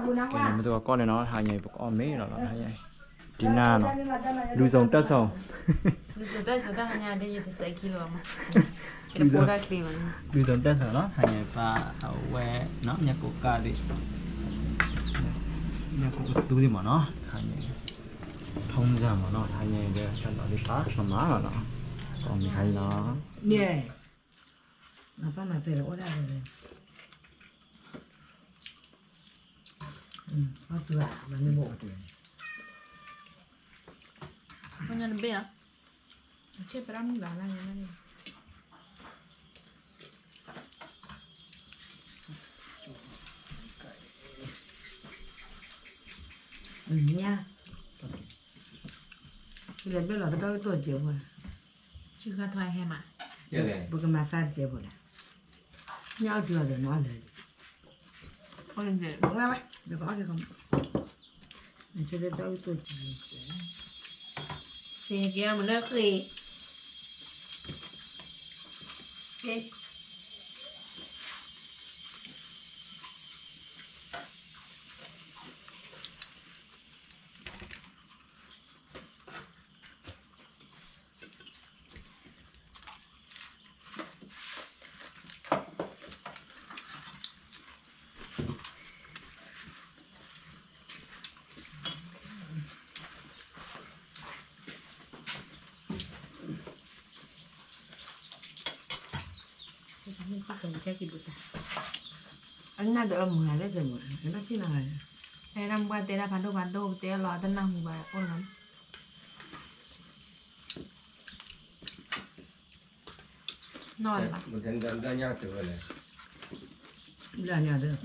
ကဲ မ့ၢ်တကီၢ်န့ၣ်နီၤ ဟါညါအံၤ ပကအီၣ်မ့ၤလီၤနီၤ ဟါညါအံၤ ဒံနၤနီၤ လူစုံတက်စုံ လူစုံတက်စုံ တဟါညါဒ်ယတစဲးခံလီၤမး လူစုံတက်စုံနီၤ ဟါညါအံၤ ပၢ်အဝဲ ညၣ်ကိးကၢ်ဒံး ညၣ်ကိးကသူဒံးမးနီၤ ဟါညါအံၤ ထုံစၢ်မးနီၤ ဟါညါအံၤဒီး တၢ်လီၤဒံးပၢ်မၤမၤလီၤနီၤ ကအီၣ်မ့ၤဟါအံၤနီၤ န့ၣ် နပၢ်မၤတဲလၢအိၣ်ဒၣ်လဲၣ် အီၣ်တုၤဧါ မၤမ့ၢ်ဘိၣ် မ့ၢ်ညါတဘ့ၣ်လီၤ အဆ့သရၣ်မုၣ်လၢ်လၢ် ညါ လဲၤဘျၢလီၤကဒီးကတိၢ်စဲးဖိ ဆံဃါထွဲဟဲမး ပကမၤစၢ်တစဲးဖိလဲၣ် ညၣ်အီၣ်တုၤအီၤဒီးနီၤလဲၣ် ဘၣ်ဝဲ ဒီးကအီၣ်က့ၤခီမး နဆၢလၢဒီးကတိၢ်စဲး စဲးကဲမနုၤဃ့ ကဲ အနၢ်တအၢမုၢ်ဂၤလၢတမုၢ် အနၢ်က့ၤနၤဂၤ အဲၣ်ဒၣ်မူဘၣ်တဲဒၣ်ဖးဒိၣ်ဖးဒိၣ် ပတဲလီၤတနၢ်ဟူဘၣ်အိၣ်လီၤ နီၢ်လၢ ဘၣ်ညါတဝဲလဲၣ် ဘၣ်ညါတ ယဲလီၤ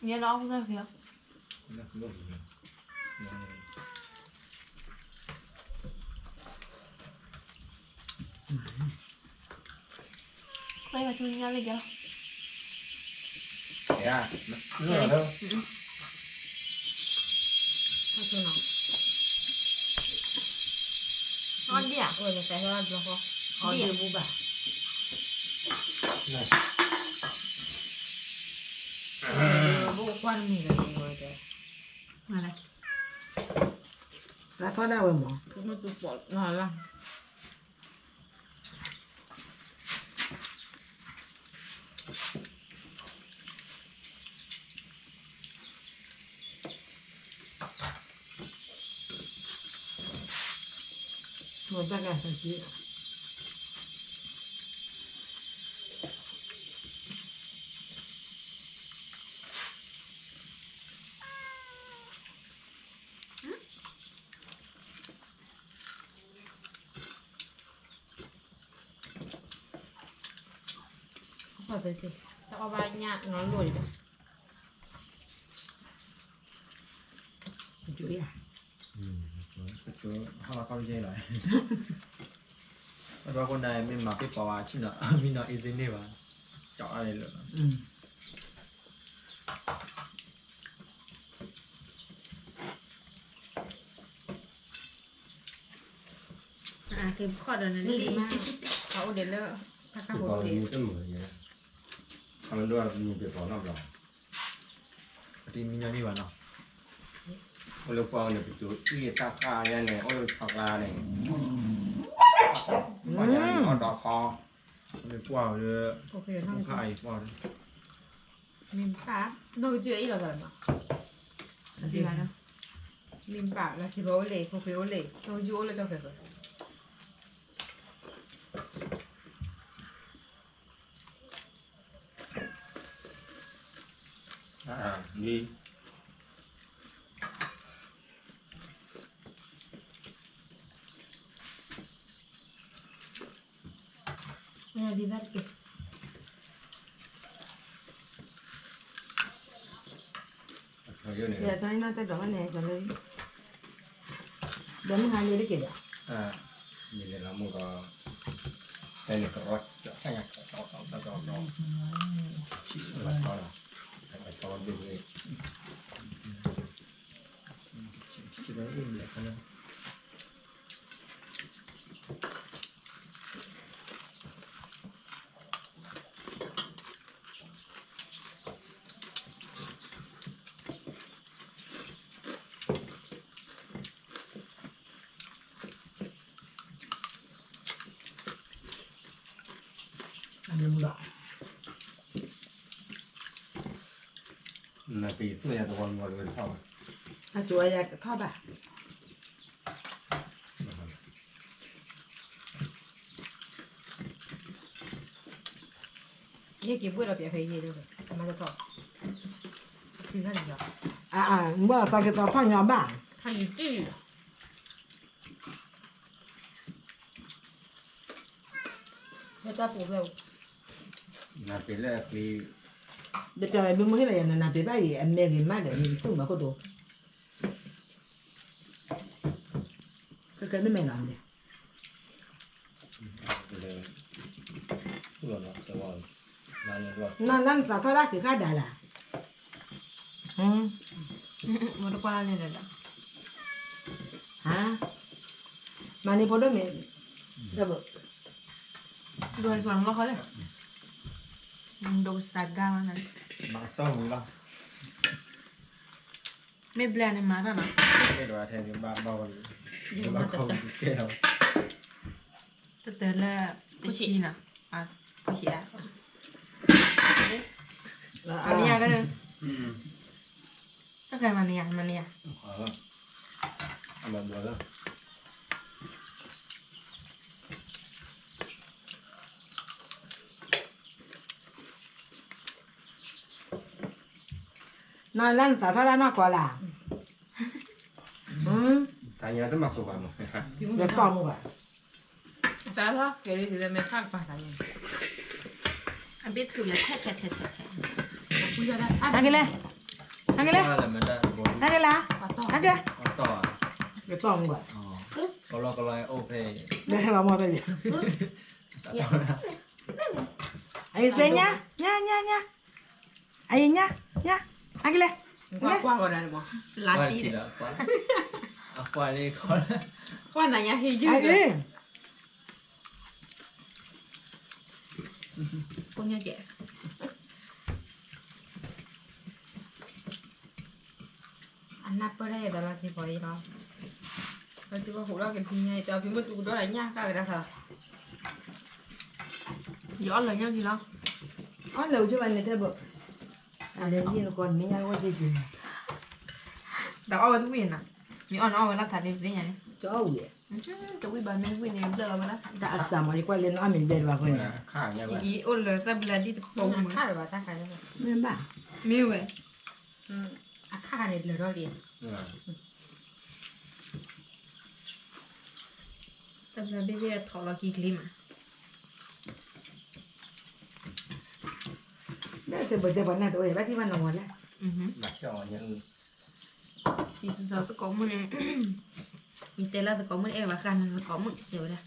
အီၣ်ဖုသၣ်ဖံးလီၤ ခွဲးဝဲထူညါလၢယၤလီၤ ယၤ အီၣ်ဒံၣ်ဧါ အိၣ်န့ၣ်ကဲဟဲအီၣ်ဘျီဃီ အီၣ်ဒံၣ်ဘူဘၣ် ဘိၣ်ကွၢ်တမံၤကန့ၣ်ဝဲတဲ မၤလဲၣ် သးထီၣ်ဒၣ်ဝဲမး မ့ၢ်တူၢ်ပိာ်လီၤလၢ မ့ၢ်တၢ်ကဆၢက့ အီၣ်သ့စ့ၢ် တအီၣ်ဘၣ်ညၣ်နီၤလိၣ်ဒီး ကစူၤယၤ ကစူၤ ဟါလီၤခီၣ်ကယဲၢ်လီၤ အဒိခိၣ်နၢ်မ့ၢ်မၤပ့ၢ်ပီၤဝဲဆ့ၣ်နီၤ မ့ၢ်နီၤအ့စ့န့ၢ်ဘၣ် ကၠီအါန့ၣ်လၢ က့ၤဖီၣ်ဒီးနလံၣ် အအိၣ်ဒံးလၢ တၢ်ခါဖိတက့ၢ် အမ့ၢ်ဒိၣ်မ့ၢ်ပ့ၤပီၤနီတဘျီ ပတမံညီနုၢ်ဘၣ်နီၤ အိၣ်လၢပှၢ်န့ၣ် ပစိၤအံၣ်တၢ်ဃၣ်ညါန့ၣ် အိၣ်လၢဆီကျါန့ၣ် ပှၢ်ညါန့ၣ် အီၣ်ဒီးခီ မ့ၢ်ပှၢ်ဝဲလၢ ခါအံၤပှၢ် မ့ၢ်ပၢ် နီၢ်ကစၢ်အံၣ်လီၤသးလီၤမး မ့ၢ်ပၢ် လၢစံးဘီအိၣ်လံ ဖိဃ့အိၣ်လံ နီၢ်ကစၢ်အိၣ်လၢကၠီၣ်ဖဲး လံ ဒ်သိးတက့ၢ် ဒီးတၢ်နၢ်တၢ်ဒိးဘၣ်န့ၣ် ကလၢ ဒီးမုၢ်ဟါန့ၣ်တက့ၢ်ဒီး မ့ၢ်လၢလီၤမူဒီး ဖဲန့ၣ်ကရီကၠီၣ်ဆၣ်ညါကရီကရီကရီကရီ လီၤထီလီၤ ကရီဒိၣ်ဝဲ နပ့ၤသူၣ်ယၤတဝီမီၤလၢထီၣ်ဘၣ်, အကဝီၤယၤကထီၣ်ဘၣ်, ယက့ၤဘှ့ၣ်ဒီးပျဲဖဲယဲၢ်ဒိၣ်, မၤတထီၣ်, မ့ၢ်အသးက့ၤသီထီၣ်ညီဘၣ်, နပ့ၤလၢအချံ, ဒ်တၢ်မ့ၢ်မုၢ်ဟ့ၣ်လီၤယၤ နနပ့ၤဘၣ်အံၤ အမဲာ်ဂ့ၤမးဒီး နတူၢ်မၤခိၣ်တိ, ကကဲနမဲာ်လီၤန့ၣ်, နနသးထီၣ်ဒၣ်က့ၤဃၣ်ဒၣ်လၢ်, မတကွၢ်လၢ်န့ၣ်ဒီး, မၤန့ၢ်ဖိဒိၣ်မ့ၢ်, ဒိးစၢၤလီၤခီလဲၣ်, ဒိးစၢၤဂၤလီၤန့ၣ်, ဘၣ်စီၢ်မူလီၤ, မ့ၢ်ဘျဲၣ်န့ၣ်မၤတၢ်နီၤ, မ့ၢ်ဒိးထဲန့ၣ်ဘၣ်ဘၣ်ဝဲ, ဘၣ်ခိၣ်ကဲလီၤ, တတၢၢ်လၢ, တဆံနီၤ, ဖိဆံးဧါ, မနုၤယၤကဲ, တၢ်ခဲမနုၤယၤ မနုၤယၤ, နီၢ်လၢနသးထီၣ်ဒၣ်နီၢ်ကီၢ်လၢ်, တၢ်ညါတမၤဃုာ်ဘၣ်မး, ယသီၣ်မူဘၣ်, အဘ့ၣ်ထူလၢထဲထဲထဲထဲထဲ, ဟဲက့ၤလဲၣ်, ဟဲက့ၤလဲၣ်, ဟဲက့ၤလဲၣ်, ဟဲက့ၤလဲၣ်, ယသီၣ်မူဘၣ်, ကလီကလီအိၣ်ဖဲ, မ့ၢ်ဟဲဘၣ်မီၢ်ဖဲယဲၢ်, အံၤစ့ညါ, ညါ ညါ ညါ, အံၤညါ ညါ, ဟဲက့ၤလဲၣ်, ကွၢ်ကွၢ်ဂီၤဒၣ်န့ၣ်မး, လါတံၢ်ဒီး, အကွၢ်လၢ, ကွၢ်နၤညါဟ့ၣ်ယုၢ်, ကိးညါကဲး အနၢ်ပၢၢ်တၢ်ယဲၢ်သီလီၤစ့ၢ်ကီးအံၤလီၤ, ပတုၤဘၣ်ဟူးထီၣ်က့ၤတနံၤညါအံၤ တၢ်ဖံးမုၢ်တူကဒိၣ်ဒီးညၣ်ကၢ်ကဒါခါ, ယအီၣ်လၢာ်ညၣ်ကံလီၤ, အီၣ်လၢာ်ကၠိဘၣ်န့ၣ်ထဲဘၣ်, အလဲၤန့ၣ်နကီးနမ့ၢ်ညၣ်ကဝဲသ့ၣ်က့ၤ, တအီၣ်ဝဲတဝံၣ်နၤ, မ့ၢ်အီၣ်နအီၣ်ဝဲလၢထးဒ်သ့ၣ်ညါန့ၣ်, တအီၣ်ဝံၣ်, တဝံၣ်ဘၣ်မ့ၢ်ဝံၣ်န့ၣ်ဘျၢၣ်လီၤဝဲဒၣ်, တၢ်အစၢ်မး ယကွၢ်လဲၤနအီၣ်မ့ၢ်ဘျဲၣ်ဘၣ်ဃိန့ၣ်, အံၤအိၣ်လၢသၣ်ဘျၢၣ်ဒ်တကိးမုၢ်, မ့ၢ်ဘၣ်, မ့ၢ်ဝဲ, အခါန့ၣ်လၢာ်ထီၣ်လံ, တၢ်ဘျၢၣ်ဘ့ၣ်ဘ့ၣ်ထီၣ်လီၤခံကျ့မး, ဘၣ်တဲပှၤနၢ်တအိၣ်ဘၣ်ထံၣ်ဘၣ်နီၢ်ဝဲလဲၣ်, တံၤသကိးမုၣ်န့ၣ်, ယတဲလၢသကိးမုၣ်န့ၣ် အဲၣ်ဘၣ်ဃာ်န့ၣ်သကိးမုၣ်တဲဝဲဒၣ်,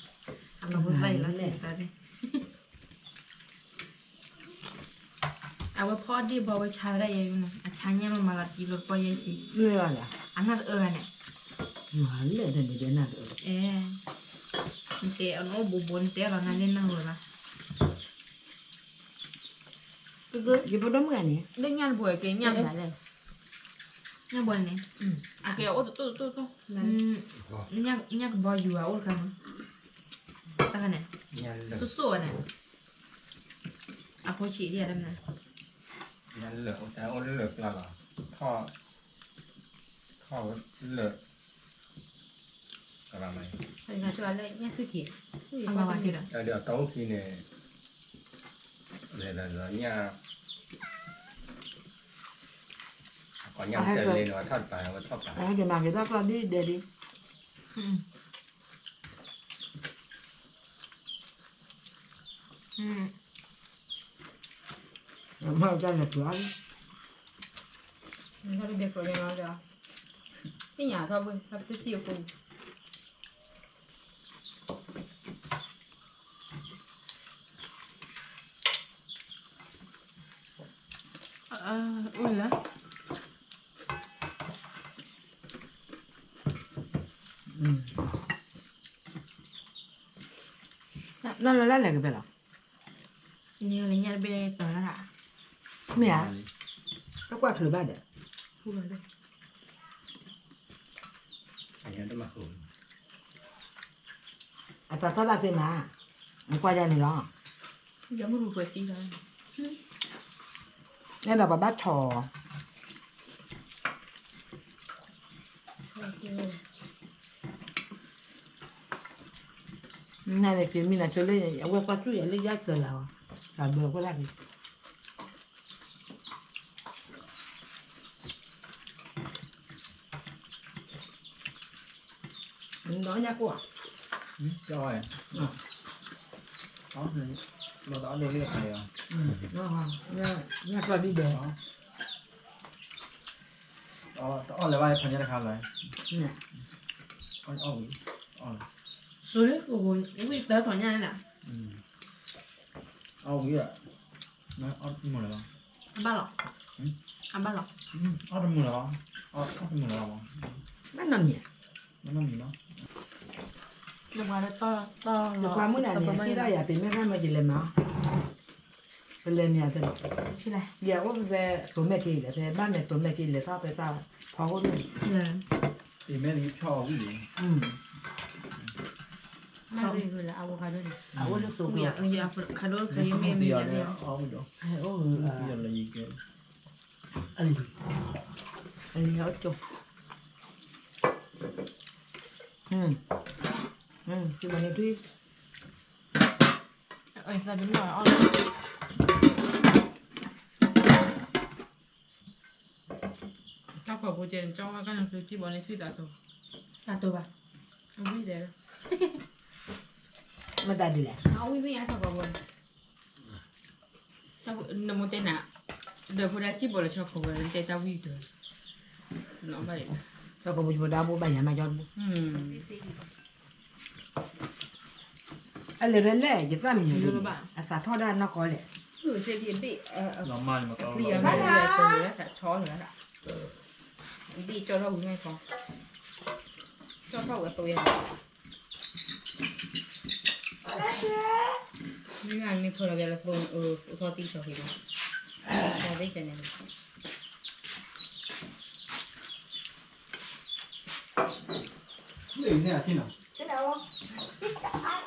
အလီၤဖိသၣ်အံၤလီၤသ့ၣ်သးသ့ၣ် အဝဲဖီဒ့ၣ်ဘီဝဲဆါဝဲဒၣ်ယဲန့ၣ် အဆါညၣ်မးမၤလီၤတံၢ်လိာ်တပီၢ်ယဲၢ်ဆံ, အနၢ်တအၢဂၤန့ၣ်, နတဲအနအိၣ်ဘူးဘူး နတဲလီၤနၤလၢနၢ်ဝဲဘၣ်, ယဖိဒိၣ်မုၣ်ဂၤန့ၣ်, လၢညၣ်တဘိက့ၤညၣ်မးလဲၣ်, ညၣ်ဘိန့ၣ်, အကဲအိၣ်တတိၢ်တတိၢ်တိၢ်, ညၣ်ကဘီယူၤအအိၣ်တခါမး, တခါန့ၣ်, စိၣ်စိၣ်ဝဲန့ၣ်, အဖိဆံးဒ်အံၤ, အိၣ်လၢကျါလီၤ, ထီၣ်, ထီၣ်လၢ, ကလၤမး, လၢညၣ်စုက့ၤ, ဒီးတီအိၣ်ခံန့ၣ်, လဲၤဒီးညၣ်, အကီၢ်ညၣ်တလဲၤဒီးထီၣ်တပၤဝဲထီၣ်ပၤ, ဟဲက့ၤမၤက့ၤတၢ်ကျီၢ်ဒ်ဒဲးဒ် မၤတၢ်လဲၤကျီၢ်, သ့ၣ်ညါထီၣ်ဘၣ် သ့ၣ်သံအဃိန့ၣ်, အိၣ်လၢ, နီၢ်လၢ်လၢ်လဲၤကဖဲလီၤ, န့ၣ်လၢညၣ်တဘ့ၣ်တီၤလၢ, မ့ၢ်ဧါ, တကွၢ်ချုးဘၣ်ဒီး, အတၢ်ထီၣ်တၢ်သ့မး, နကွၢ်ယၤန့ၣ်လီၤ, အဲၣ်ဒိးပဘၣ်ထီၣ်, နန့ၣ်က့ၤမံနၤဆိလၢ အဝဲကွၢ်ဆူၣ်ယၤလၢယါစၢၤလၢ်အီၤ, တၢ်ဘၢကွၢ်လၢ်က့ၤ ဒီးညါကိၣ်ဧါ, ကၠီဝဲ, လီၤတအီၣ်ဒိၣ်လံအခါဒီး, ညါကျီၢ်ဒံၣ်ဒီး, တအီၣ်လၢၤဘၣ်ဖးညါတခါလီၤ, အီၣ်ဝံၤ, အီၣ်လီၤ, ဆိလၢဝံၣ်သၢထီၣ်ညါန့ၣ်, အီၣ်ဝံၤ, အီၣ်တမုာ်လၢၤဘၣ်, အဘၣ်လီၤ, အဘၣ်လီၤ, အီၣ်တမုာ်လၢၤဘၣ်, အီၣ်တမုာ်လၢၤဘၣ်, ဘၣ်နီတမံၤ, ဘၣ်နီတမံၤနီၤ, ယပှၤမုၣ်န့ၣ် ဟ့ၣ်ဒၣ်ယၤ ပမ့ၢ်တၢ်မၢယလဲၤမၤအီၤ, ပလဲၤန့ၣ်, ယအိၣ်ဖဲ ပမဲာ်က့ၤလဲၤ ဖဲဘၣ်မဲာ်ပမဲာ်က့ၤလဲၤထီၣ်ဖဲတၢ်ဖီခိၣ်န့ၣ်, ပမဲာ်က့ၤဖျီအီၤဝံၤန့ၣ်, အအိၣ်လၢစိၤကွံာ်, အအိၣ်လၢ အလံၤ, အလံၤအိၣ်ကၠိ, စံးဘၣ်န့ၣ်ထွံၣ်, တၢ်ခီၣ်ဖိကဲန့ၣ် ကၠီဝါကၢ်န့ၣ် သုစံးဘၣ်န့ၣ် သံသးတိၤ, သးတိၤဘၣ်, အဝံၣ်ဒီး, မတၤဒ်လဲၣ်, အဝံၣ်မ့ၢ်ယါထီၣ်ခီၣ်ဖိ, နမိၢ်တဲနၤ, ဒီးဖိဒၣ်စံးဘၣ်လၢဆီခီၣ်ဖိ တဲတၢ်ဝံၣ်တၢ်, ဘၣ်, ဆီခီၣ်ဖိဖိဒၣ်ဘိဘၣ်ယၤမၤကၠီတဘိ အလဲၤဖဲလဲၣ် ယသၣ်မံၤန့ၣ်, အသးထီၣ်ဒၣ်နီၢ်ကီၢ်လဲၣ်, ဘၣ်, ဘၣ်, ဘၣ်, ကၠီထီၣ်ဝံၤမဲာ်ခီ, ကၠီထီၣ်ဝံၤအသိယါ, မ့ၢ်ဂ့ၤမ့ၢ်ဖိလီၤကဲလၢသိ, သီသံဆီၣ်ဃံမး, သီသံဆီၣ်န့ၣ် မ့ၢ်န့ၣ်အထံၣ်နီၤ, တၢ်ထီၣ်လၢ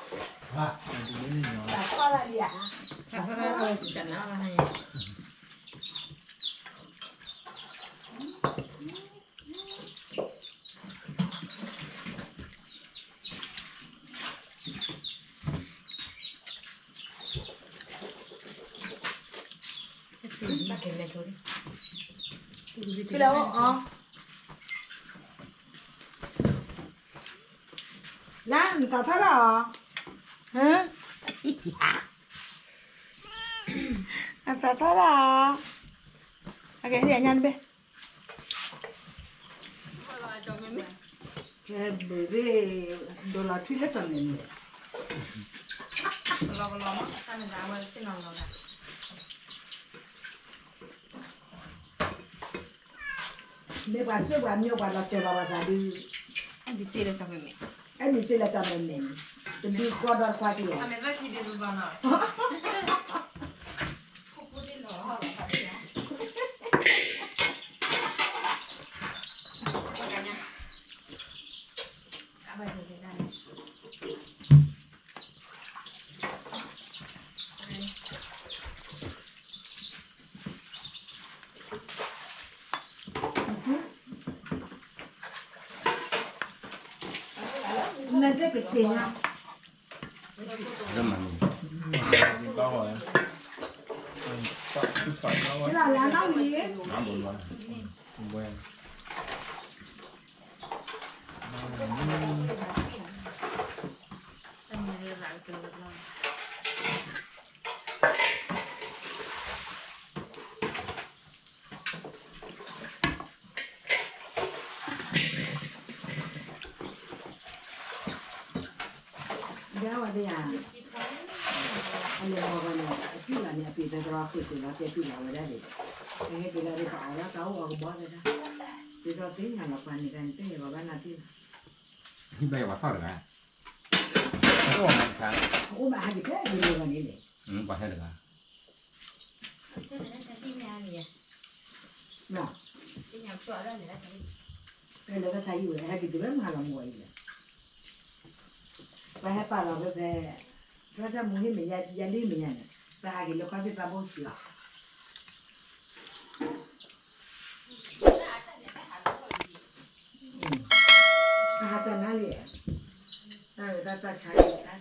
လံဧါ, တၢ်ထီၣ်လၢလံ, ဖဲလဲၣ်အီၤ, လၢနသးထီၣ်လၢအီၤ, နသးထီၣ်လၢအီၤ, အကဲလံအညါတဘ့ၣ်, ဖဲဘုးသ့ၣ်, ဒိလီၤထွံၣ်လၢတၢ်မဲာ်န့ၣ်, ကလီကလီမး တၢ်မ့ၢ်သးဝဲသ့ၣ်နီၣ်လီၤသး မ့ၢ်ပှၤစၢၣ်ပှၤမၠိပှၤလီၤစၢၤလီၤပှၤသးဒုး, အဲၣ်ဒိးစ့လၢတၢ်မဲာ်မဲာ်, အဲၣ်ဒိးစ့လၢတၢ်မဲာ်မဲာ်န့ၣ်, တဒုဃီဒီးတခွါက့ၤ, နသ့ၣ်ကတ့ၢ်ညါ, လၢမၤန့ၣ်, လၢလၢနီၢ်ဝံၤ, ဘၣ်ဘၣ် ဒ်ဝဲဒၣ်ယၤ, အလဲၤမၤဂီၤန့ၣ် အတူၢ်လီၤန့ၣ် အပ့ၤသဲသရီဃ့ၢ်က့ၤလီၤ တဲတူၢ်လီၤဝဲဒၣ်ဒံး, အဟဲက့ၤလီၤဒ်ပအီၣ်လၢတၢ်အိၣ်အီၤကဘီသဲဒၣ်, ဒ်သိးသ့ၣ်ညါလီၤပှၤန့ၣ် တၢ်န့ၣ်တဟဲဘၣ်ဘၣ်နၤတ့ၢ်လီၤ, ဘၣ်ယဝၤသီၣ်တဂၤ, အိၣ်မးတခါ, အိၣ်မးဟဲက့ၤဖဲဒ်န့ၣ်ဘၣ်န့ၣ်လဲၣ်, ပှၤဟဲတဂၤ ဖဲလဲၤဝဲဆါယံာ်ဝဲ ဟဲက့ၤတုၤလၢမုၢ်ဟါလီၤမုၢ်ဝဲအံၤလဲၣ်, ပှၤဟဲပာ်လီၤဝဲဖဲ, တၢ်မူဟ့ၣ်မဲာ်ညါ ယၤလံမဲာ်ညါန့ၣ် ပဟးက့ၤလၢခီသ့ၣ်သးဘိဆံးလီၤ, ပဟးတၢ်နါလံ, တၢ်ဝဲတၢ်တၢ်ဆါလံ